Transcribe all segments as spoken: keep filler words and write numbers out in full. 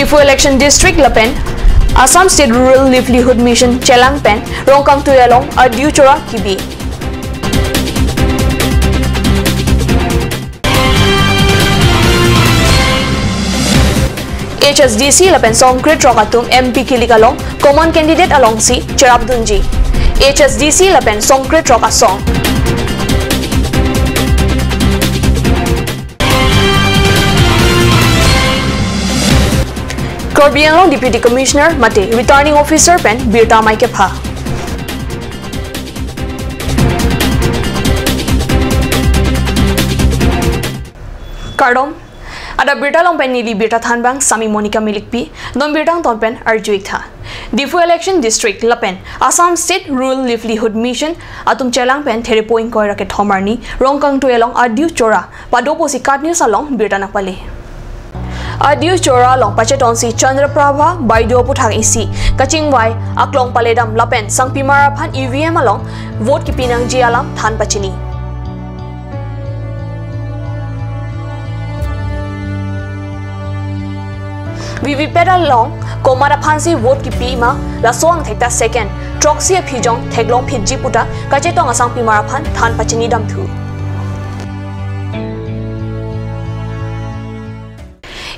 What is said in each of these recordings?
Diphu Election District lapen Assam State Rural Livelihood Mission chelang pen Rongkangtui along adiu chora kibi. H S D C lapen songkre throk atum M P kilik along common candidate alongsi cherap dunji. H S D C lapen songkre throk asong. Karbi Anglong Deputy Commissioner mate Returning Officer pen birta amei kepha. Kardom, adap birta along pen neli birta thanbang Sami Monica Milikpi, non birta angton pen arju-ik tha. Diphu Election District lapen Assam State Rural Livelihood Mission atum chelang pen Therepo ingkoi ra kethom arni Rongkangtui along adiu chora pado pusi KAT News along birta nangpale. Adiu chora along pachetonsi Chandra Prabha Baideo aputhak isi kachingvai aklong paledam lapen sangpimar aphan E V M along vote kipi nangji alam than pachini. V V P A T along komat aphansi vote kipi ma, laso angthek ta second throksi aphi jong theklong phitji puta kachetong asangpimar aphan than pachini damthu.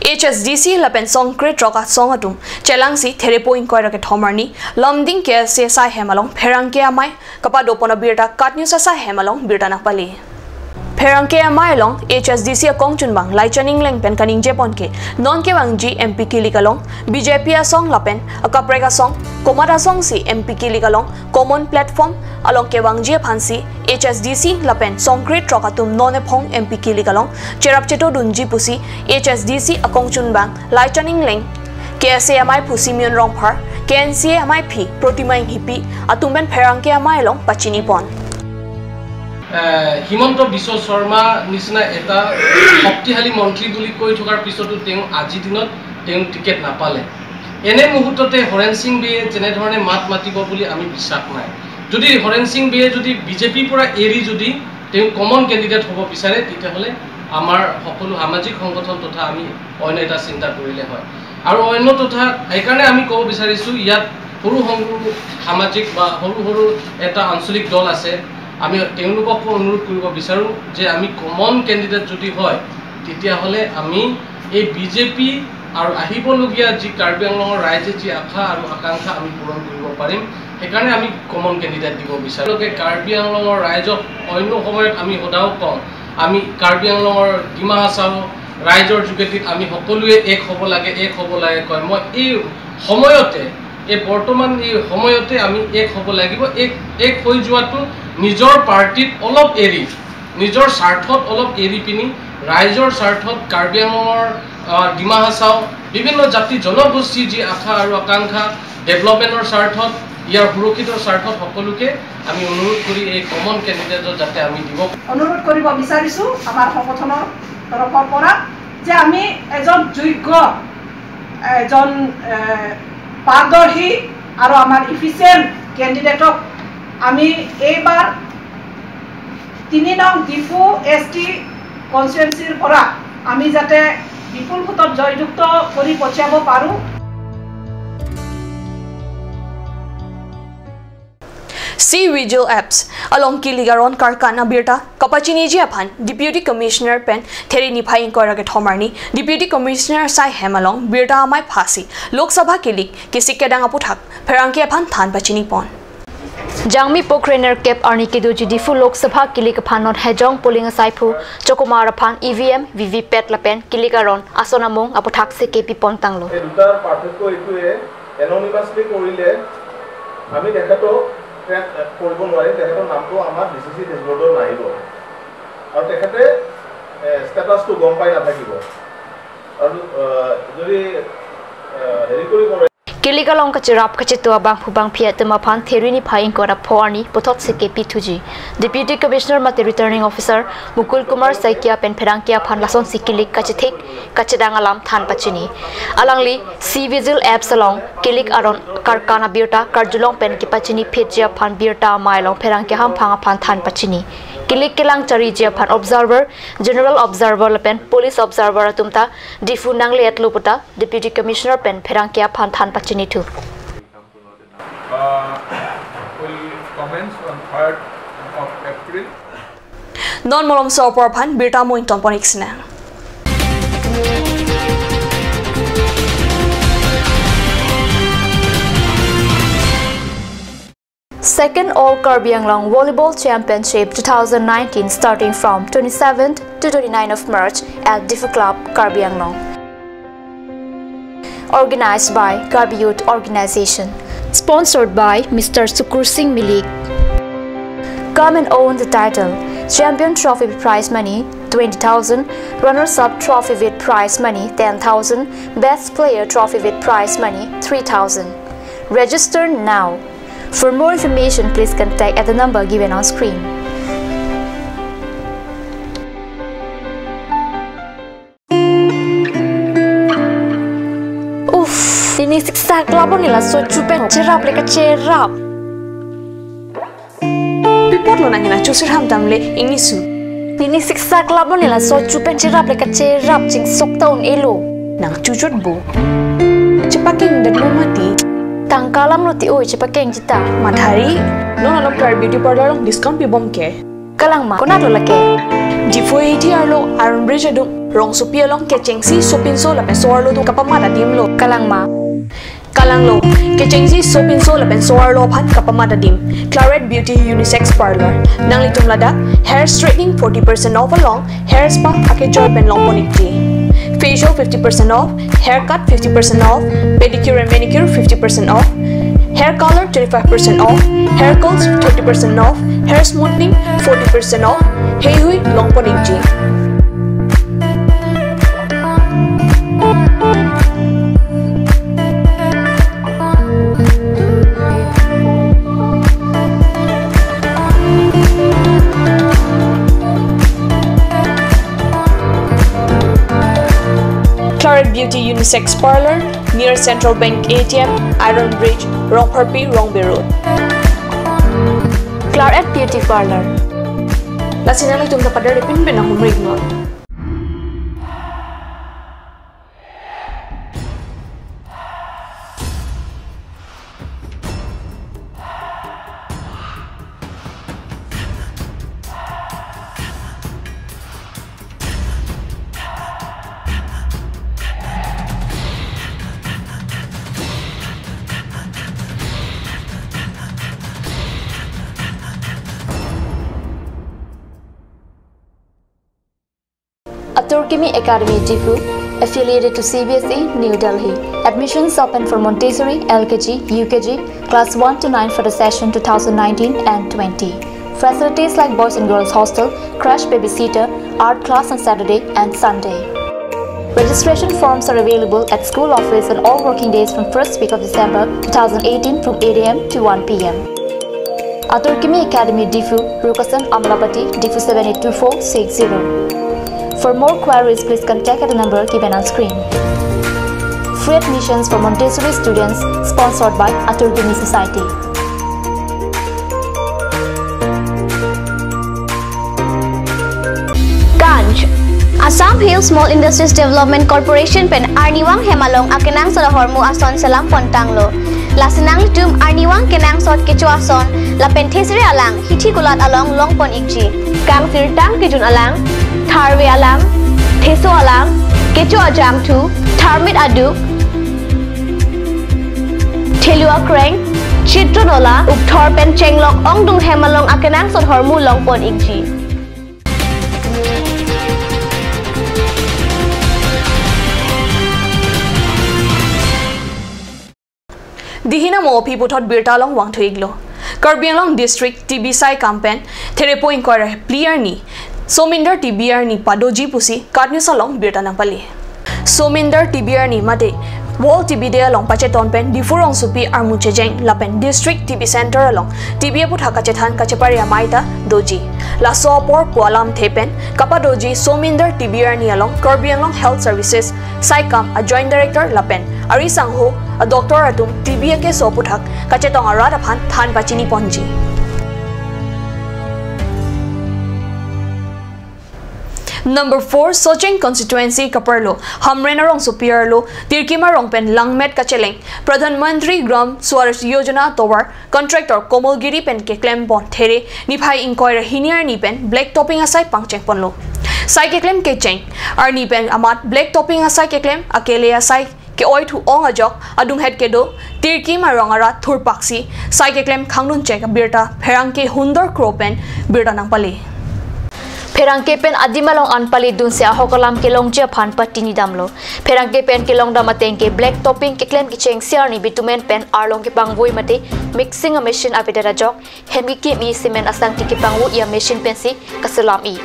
H S D C lapen songkre throk asong atum chelangsi Therepo ingkoi ra kethom arni Lumding K S A asai hem along pherangke amei kapado pon abirta KAT News asai hem along birta nangpale. Pherangke amei along H S D C akongchunbang Laichan Engleng pen kaningje pon ke non kevangji M P kilik along B J P asong lapen akaprek asong komat asongsi M P kilik along common platform along kevangji aphansi H S D C lapen songkre throk atum non ephong M P kilik along cherap cheto dunji pusi H S D C akongchunbang Laichan Engleng, K S A amei aphu Simeon Rongphar, K N C A amei aphi Protima Enghipi atum pen pherangke amei along pachini pon. এ, হিমন্ত বিশ্ব শৰ্মা নিচিনা এটা শক্তিশালী মন্ত্ৰী বুলি কৈ থকাৰ পিছতো তেওঁ আজিৰ দিনত তেওঁ টিকেট নাপালে। এনে মুহূৰ্ততে হৰেণ সিং বেয়ে যেনেধৰণে মাত মাতিব বুলি আমি বিশ্বাস নাই। যদি হৰেণ সিং বেয়ে যদি বিজেপিৰ পৰা এৰি যদি তেওঁ কমন কেণ্ডিডেট হ'ব বিচাৰে, তেতিয়াহ'লে আমাৰ সকলো সামাজিক সংগঠন তথা আমি অন্য এটা চিন্তা কৰিলে হয়। আৰু অন্য তথা এইকাৰণে আমি ক'ব বিচাৰিছোঁ, ইয়াত সৰু সৰু সামাজিক বা সৰু সৰু এটা আঞ্চলিক দল আছে, আমি তেওঁলোককো অনুৰোধ কৰিব বিচাৰোঁ যে আমি কমন কেণ্ডিডেট যদি হয়, তেতিয়াহ'লে আমি এই বিজেপি আৰু আহিবলগীয়া যি কাৰ্বি আংলঙৰ ৰাইজে যি আশা আৰু আকাংক্ষা আমি পূৰণ কৰিব পাৰিম। সেইকাৰণে আমি কমন কেণ্ডিডেট দিব বিচাৰোঁ। তেওঁলোকে কাৰ্বি আংলঙৰ ৰাইজক অন্য সময়ত আমি সদায় কওঁ, আমি কাৰ্বি আংলঙৰ ডিমা হাছাও ৰাইজৰ যোগেদি আমি সকলোৱে এক হ'ব লাগে, এক হ'ব লাগে কয়। মই এই সময়তে, এই বৰ্তমান এই সময়তে আমি এক হ'ব লাগিব। এক, এক হৈ যোৱাটো নিজৰ পাৰ্টিত অলপ এৰি, নিজৰ স্বাৰ্থত অলপ এৰি পিনি ৰাইজৰ স্বাৰ্থত কাৰ্বি আংলঙৰ, আহ, ডিমা হাছাও বিভিন্ন জাতি জনগোষ্ঠীৰ যি আশা আৰু আকাংক্ষা, ডেভেলপমেণ্টৰ স্বাৰ্থত, ইয়াৰ সুৰক্ষিতৰ স্বাৰ্থত সকলোকে আমি অনুৰোধ কৰি এই কমন কেণ্ডিডেটত যাতে আমি দিব। অনুৰোধ কৰিব বিচাৰিছোঁ আমাৰ সংগঠনৰ তৰফৰ পৰা যে আমি এজন যোগ্য, এজন, এ, পাৰদৰ্শী আৰু আমাৰ ইফিচিয়েণ্ট কেণ্ডিডেটক আমি এইবাৰ তিনি নং ডিফু এছ টি কনষ্টিটুৱেঞ্চিৰ পৰা আমি যাতে বিপুল ভোটত জয়যুক্ত কৰি পঠিয়াব পাৰোঁ। C Vigil Apps along kilik aron karkan abirta kapachiniji aphan Deputy Commissioner pen There niphai ingkoi ra kethom arni Deputy Commissioner asai hem along birta amei phasi Lok Sabha kilik kesik kedang aputhak pherangke aphan than pachini pon. Jangmi po krenerkep arni kedoji Diphu Lok Sabha kilik aphan non Hejong polling asai aphu chokomar aphan E V M, V V P A T lapen kilik aron ason among aputhak si kepi pon tanglo. এই দুটাৰ পাৰ্থক্য এইটোৱে, এননিমাছলি কৰিলে আমি তেখেতক ট্ৰেক কৰিব নোৱাৰিম, তেখেতৰ নামটো আমাৰ ডি চি চি ডেচবৰ্ডত নাহিব আৰু তেখেতে ষ্টেটাছটো গম পাই নাথাকিব। আৰু আহ, যদি আহ, হেৰি কৰি কৰে Kilik along kacherap kacheto abangphu bangphi atum aphan There niphai ingkoi ra pho arni puthot si kepi thuji. Deputy Commissioner mate Returning Officer Mukul Kumar Saikia pen pherangke aphan lasonsi kilik kachethik kachedang alam than pachini. Alangli C Vigil Apps along kilik aron karkan abirta karjulong pen kepachini phitji aphan birta amei along pherangke hamphang aphan than pachini. Kelik kelang chariji aphan observer, general observer lapen police observer atum ta Diphu nangle-etlo puta Deputy Commissioner pen pherangke aphan than pachinithu. Uh, will commence on third of April. Non malomso apor aphan birta mo ingtonpon-ik sinang. Second All Karbi Anglong Volleyball Championship two thousand nineteen, starting from twenty-seventh to twenty-ninth of March at Diphu Club, Karbi Anglong. Organized by Karbi Youth Organization. Sponsored by Mister Sukur Singh Milik. Come and own the title. Champion trophy with prize money twenty thousand, runners-up trophy with prize money ten thousand, best player trophy with prize money three thousand. Register now. For more information, please contact at the number given on screen. Uff, pini siksak lapu neli laso chu pen cherap le kacherap. Pi apotlo nang hena chusir ham tamle ingni su. Pini siksak lapu neli laso chu pen cherap le kacherap, chingsok ta un-elo. Nang chuchot bo. Chepakeng det mo mati. Tangka alam lo ti oi, chepakengji ta. Mathari, non along Clarette Beauty Parlour along discount pibom ke. Kalang ma, konatlo lake? Diphu A T arlo, Iron Bridge adung, rongsopi along kechengsi sopinso lapen so-arlo atum kapamat adim lo. Kalang ma? Kalang lo, kechengsi sopinso lapen so-arlo aphan kapamat adim. Clarette Beauty Unisex Parlour. Nanglitum ladak hair straightening forty percent off along hair spa akejoi pen longpon-ikji. Facial fifty percent off, haircut fifty percent off, pedicure and manicure fifty percent off, hair color twenty-five percent off, hair curls thirty percent off, hair smoothing forty percent off, heihui longpon-ikji. Clarette Beauty Unisex Parlour, near Central Bank A T M, Iron Bridge, Rongpharpi, Rongbe Road. Clarette Beauty Parlour. Lasi nanglitum ta pader pinpin ahum rik non. Atur Kimi Academy Diphu, affiliated to C B S E, New Delhi. Admissions open for Montessori, L K G, U K G, class one to nine for the session two thousand nineteen and twenty. Facilities like boys and girls hostel, crash babysitter, art class on Saturday and Sunday. Registration forms are available at school office on all working days from first week of December two thousand eighteen from eight A M to one P M. Atur Kimi Academy Diphu, Rukasan Amlapati, Diphu seven eight two four six zero. For more queries, please contact at the number given on screen. Free admissions for Montessori students, sponsored by Atur Kimi Society. Ganj. Assam Hill Small Industries Development Corporation pen arnivang hem along akenangsot ahormu ason selam pontanglo. Lasi nanglitum arnivang kenangsot kecho ason lapen thesere alang hithi kulat along longpon-ikji. Kangsirtang kejun alang, tharve alang, theso alang, kecho ajangthu, tharmit aduk, thelu akreng, chitron ola, ukthor pen chenglok ongdung hem along akenangsot ahormu longpon-ikji. Dihina mo aphi puthot birta along vangthu-iklo. Karbi Anglong District T B Saikam pen therepo ingkoi ra phli arni Sominder T B arni padoji pusi KAT News along birta nangpale. Sominder T B arni mate World T B Day along pacheton pen Diphu rongsopi armu chejeng lapen District T B Center along T B aputhak kachethan kachepari amei ta doji. Laso apor pu alamthe pen kapadoji Sominder T B arni along Karbi Anglong Health Services Saikam a Joint Director lapen ari sangho a doctor atum T B akeso aputhak kachetong arat aphan than pachini ponji. Number four, Socheng constituency kaparlo Hamren arongsopi arlo Tirkim arong pen langmet kacheleng Pradhan Mantri Gram Swaraj Yojana tovar contractor Komol Giri pen keklem pon there niphai ingkoi ra hini arni pen black topping asai pangcheng ponlo. Sai keklem kecheng arni pen amat black topping asai keklem akele asai ke-oi thu ong ajok adunghet kedo Tirkim arong arat thurpaksi sai keklem khangdun chek abirta pherangke hundor kro pen birta nangpale. Pherangke pen adim along an pale dunsi ahok alam kelongji aphan patini damlo. Pherangke pen kelong dam ateng ke black topping keklem kechengsi arni bitumen pen arlong kepangvoi mate mixing a machine avedet ajok hem kekimi cement asangti kepangvoi a machine pensi kaselam-i.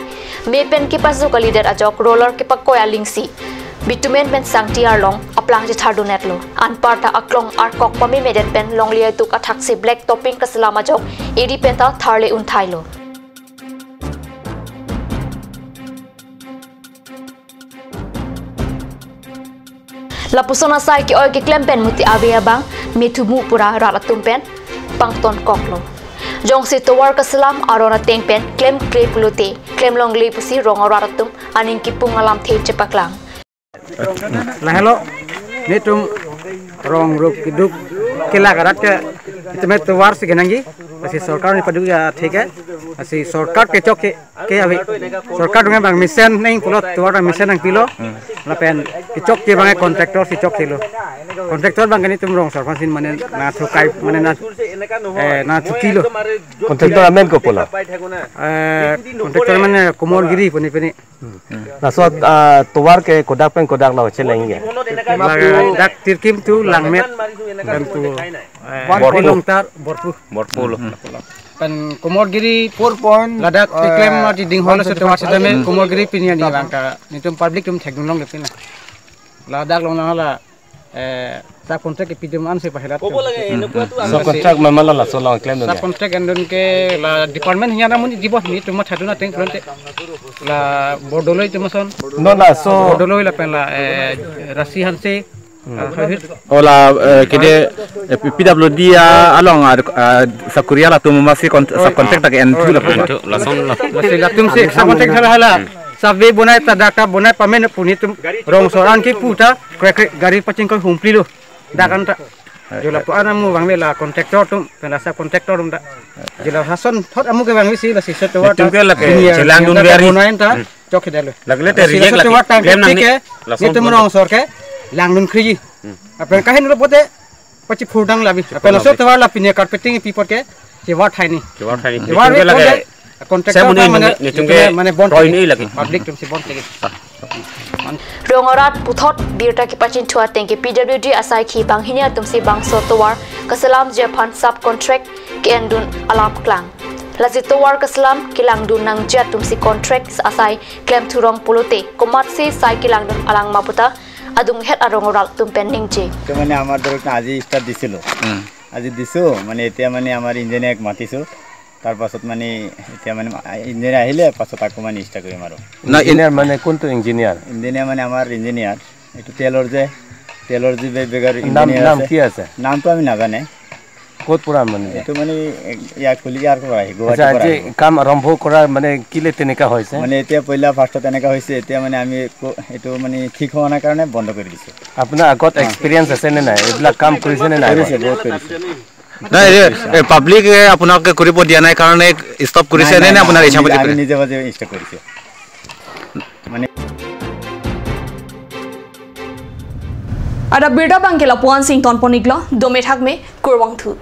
Me pen kepaso kalidet ajok roller kepakoi alingsi bitumen pen sangti arlong aplang chethardunetlo. Anparta aklong arkok pamemedet pen longle atuk athaksi black topping kaselam ajok eri penta tharle unthailo. Lapuson asai ke-oi keklem pen muti ave abang methumu pura rat atum pen pangton koklo. Jongsi tovar kaselam aron ateng pen klemkle pulote klem longle pusi rong arat atum aning kipung alamthe chepaklang. Lahelo, netum rong rup keduk kelak arat ke, itum tovar si kenangji, lasi sorkar ni paduk ya thik hai, lasi sorkar kechok ke, ke ave, sorkar dungan bang mesen neng pulo tovar bang mesen nangpilo, lapen kechok ke bang contractor si chok kelo, contractor bang ke netum rong sorkar sin mane nathukai mane na, eh, nathukilo. Contractor amen ko pulo? Eh, contractor mane Komol Giri puni puni. Laso, ah, tovar ke kodak pen kodak lo cheleng ke? Ladak Tirkim to Langmet, pen to, eh, Borpu. Longtar, Borpu. Borpu lo. Pen Komol Giri four point, ladak, eh, keklem mati ding hol one setuar twenty-five setame, Komol Giri pini ani langka, netum public tum thekdun longle pin la. Ladak long nang la, eh, sub contract kepi dam ansi pahelat. Kobo lage, eno pua tu. Sub contract memang la laso long klem sub dong ya. Contract endun ke la department hiya namun di bos ni cuma satu na teng front la Bordoloi cuma son. No, laso Bordoloi lapen la, eh, Rasi Hanse. Ah, hahit. Ola, eh, kede, eh, P W D ya along, ah, ah, Sakuria latum masi kon-, sub contract tak entu la. Entu, lason la. Masi latum si sub contract hala hala. Sabe bonai ta daka bonai pamen puni tum rong soran ke puta. Kre kre gari pachingkoi humplilo. Dak anta. Jula pu ana mu bang lela contractor tum, pen la sub contractor tum da. Jula hason thot amu ke bang visi lasi setuar. Tum ke lake chelang dun gari. Bonai anta. Chok ke dalo. Lagle te lasi reject setuar lake. Time klem nang ke, ni. Lason netum pun rong sor ke langdun kri. Apen kahin lo pote pachi phurdang labi. Apen laso tovar la pine carpeting pi pot ke, chevar thai ni. Chevar thai ni. Chevar netum ke lake. Contractor mane, netum ke mane bon roi ni lagi. Public tum si bon lagi. Rong arat puthot birta kepachingthua ateng ke P W D asai ke banghini atum si bangso tovar kaselamji aphan sub contract ke-endun alam klang. Lasi tovar kaselam kelangdun nangji atum si contract asai klem thurong pulote komatsi sai kelangdun alang ma puta adunghet arong arat atum pen ningje. তো মানে আমাৰ ধৰক আজি ষ্টাৰ্ট দিছিলোঁ। আজি দিছোঁ, মানে এতিয়া মানে আমাৰ ইঞ্জিনিয়াৰক মাতিছোঁ। তাৰ পাছত মানে এতিয়া মানে ইঞ্জিনিয়াৰ আহিলে পাছত আকৌ মানে ষ্টাৰ্ট কৰিম আৰু। না, ইন- ইঞ্জিনিয়াৰ মানে কোনটো ইঞ্জিনিয়াৰ? ইঞ্জিনিয়াৰ মানে আমাৰ ইঞ্জিনিয়াৰ, এইটো তেলৰ যে, তেলৰ যে বে-, বেগৰ নাম, ইঞ্জিনিয়াৰ নাম আছে। কি আছে? নামটো আমি নাজানে। ক'ত পৰা মানে? এইটো মানে এক-, ইয়াৰ কলিয়াৰ পৰা আহি, আচ্ছা, গুৱাহাটীৰ পৰা আজি আহিব। কাম আৰম্ভ কৰা মানে কিলে তেনেকা হৈছে? মানে এতিয়া পইলা ফাৰ্ষ্টত এনেকা হৈছে, এতিয়া মানে আমি একো, এইটো মানে ঠিক হোৱা নাই কাৰণে বন্ধ কৰি দিছোঁ। আপোনাৰ আগত অ। এক্সপিৰিয়েঞ্চ আছে নে নাই? এইবিলাক কাম কৰিছে নে নাই আগত? কৰিছে, বহুত কৰিছে। নাই, এই, এই পাব্লিকে আপোনালোকে কৰিব দিয়া নাই কাৰণে ষ্টপ কৰিছে নাই, নে, নাই, নে নাই, আপোনাৰ আমি ইচ্ছা নিজে, মতে আমি কৰে? নিজে বাজে ষ্টপ কৰিছোঁ। মানে Ada birta bang ke lapu-an si ington pon-iklo, dome thakme, kurvangthu.